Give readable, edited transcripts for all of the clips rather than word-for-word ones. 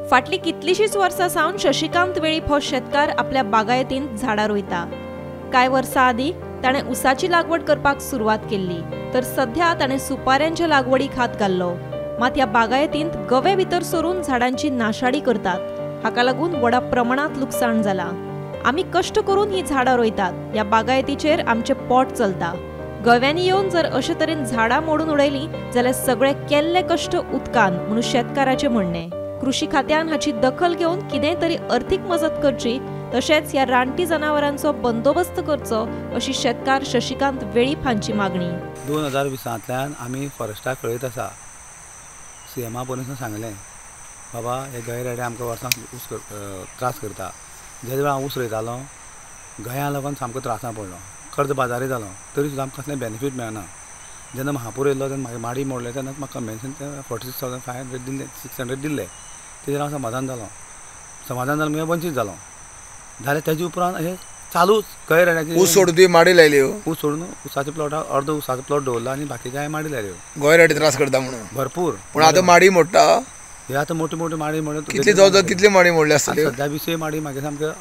फाटलीं कितलींशींच वर्सां सावन शशिकांत वेळीप हो शेतकार आपल्या बागायतींत झाडां रोयता. कांय वर्सां आदीं ताणें ऊसाची लागवड करपाक सुरवात केल्ली, तर सध्या ताणें सुपाऱ्यांच्या लागवडीक हात घाल्लो. मात ह्या बागायतींत गवे भितर सरून झाडांची नाशाडी करतात. हाका लागून व्हडा प्रमाणांत लुकसाण जालां. आमी कश्ट करून ही झाडां रोयतात. ह्या बागायतीचेर आमचें पोट चलता. गव्यांनी येवन जर अशे तरेन झाडां मोडून उडयलीं जाल्यार सगळे केल्ले कश्ट उदकान म्हणून शेतकाराचें म्हणणें. कृषी खात्यान हाची दखल घेवन कितेंय तरी अर्थीक मजत करची, तशेंच ह्या रानटी जनावरांचो बंदोबस्त करचो अशी शेतकार शशिकांत वेळीप हांची मागणी. 2020 आमी फॉरेस्टाक कळयत आसा. सीएमा पसून सांगलें, बाबा हे गवे रेडे आमकां वर्सां ऊस त्रास करता. जे वेळार हांव ऊस रोयतालो गव्या लागून सामको त्रासां पडलो, कर्ज बाजारी जालो, तरी सुद्दां आमकां कसलें बेनिफीट मेळना. जेन्ना महापूर येयलो तेन्ना म्हागे माडी मोडले तेन्ना म्हाका कम्पेन्सेशन 46,500 दिल्लें, 600 दिल्लें. तेजेर हांव समाधान जालो. समाधान जालें म्हणजे वंचीत जालो. जाल्यार तेजे उपरांत हे चालूच गवे रेड्याचे. ऊस सोडून तुवें माडी लायल्यो? ऊस सोडून ऊसाच्या प्लॉटाक अर्दो ऊसाचो प्लॉट दवरला आनी बाकीचे हांवें माडी लायल्यो. गवे रेडे त्रास करता म्हणून भरपूर. पूण आतां माडी मोडटा. हे आतां मोठी मोठी माडी मोडून कितली जवळ कितली माडी मोडली आसतली? सद्या 20 माडी म्हागे सामक्यो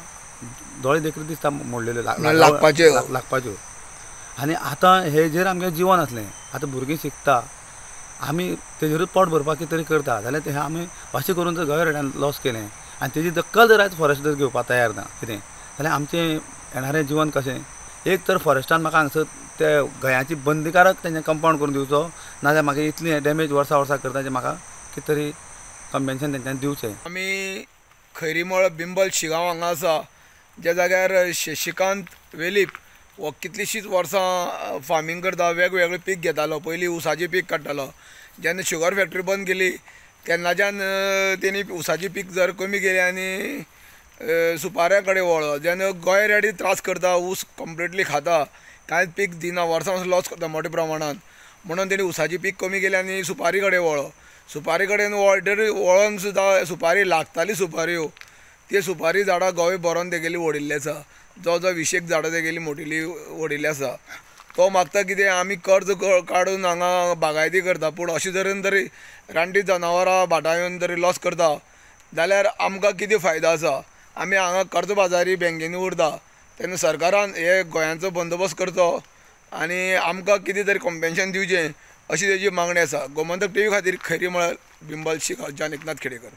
दोळे देखील दिसता मोडलेल्यो, लागपाच्यो लागपाच्यो. आनी आतां हेजेर आमगें जिवन आसलें. आतां भुरगीं शिकता, आमी तेजेरूच पोट भरपाक कितें तरी करता. जाल्यार तें आमी अशें करून जर गवे रेड्यान लॉस केलें आनी तेजी दखल जर आयज फॉरेस्ट जर घेवपाक तयार ना कितें जाल्यार आमचें येणारें जिवन कशें? एक तर फॉरेस्टान म्हाका हांगसर ते गयांची बंदीकारक तेंचे कंपावंड करून दिवचो, नाजाल्यार म्हाका इतली डॅमेज वर्सां वर्सां करता तें म्हाका कितें तरी कम्पेन्सेशन तेंच्यांनी दिवचें. आमी खैरीमळ बिंबल शिगांव हांगा आसा, ज्या जाग्यार शशिकांत वेळीप हो कितलींशींच वर्सां फार्मींग करता. वेगवेगळे पीक घेतालो. पयलीं ऊसाचें पीक काडटालो. जेन्ना शुगर फॅक्टरी बंद केली तेन्नाच्यान तेणी ऊसाचें पीक जर कमी केलें आनी सुपाऱ्या कडेन वळ्ळो. जेन्ना गोंय रेडी त्रास करता, ऊस कंप्लिटली खाता, कांयच पीक दिना, वर्सां वर्सां लॉस करता मोठ्या प्रमाणान. म्हणून तेणी ऊसाचें पीक कमी केलें आनी सुपारी कडेन वळ्ळो. सुपारी कडेन वळटरी वळोन सुद्दां सुपारी लागताली. सुपाऱ्यो त्यो सुपारी झाडां गवे भरोन तेगेली वडिल्ली आसा. जो जो 20 झाडां तेगेली मोडिल्ली वडिल्ली आसा. तो मागता कितें आमी कर्ज काडून हांगा बागायती करता, पूण अशें तरेन तरी रानटी जनावरां भाटां येवन तरी लॉस करता जाल्यार आमकां कितें फायदो आसा? आमी हांगा कर्ज बाजारी बँकेनी उरता. तेन्ना सरकारान हे गोंयांचो बंदोबस्त करचो आनी आमकां कितें तरी कॉम्पेन्सेशन दिवचें अशी तेजी मागणी आसा. गोमंतक टीव्ही खातीर खैरीमळ बिंबल शिगांवच्यान एकनाथ खेडेकर.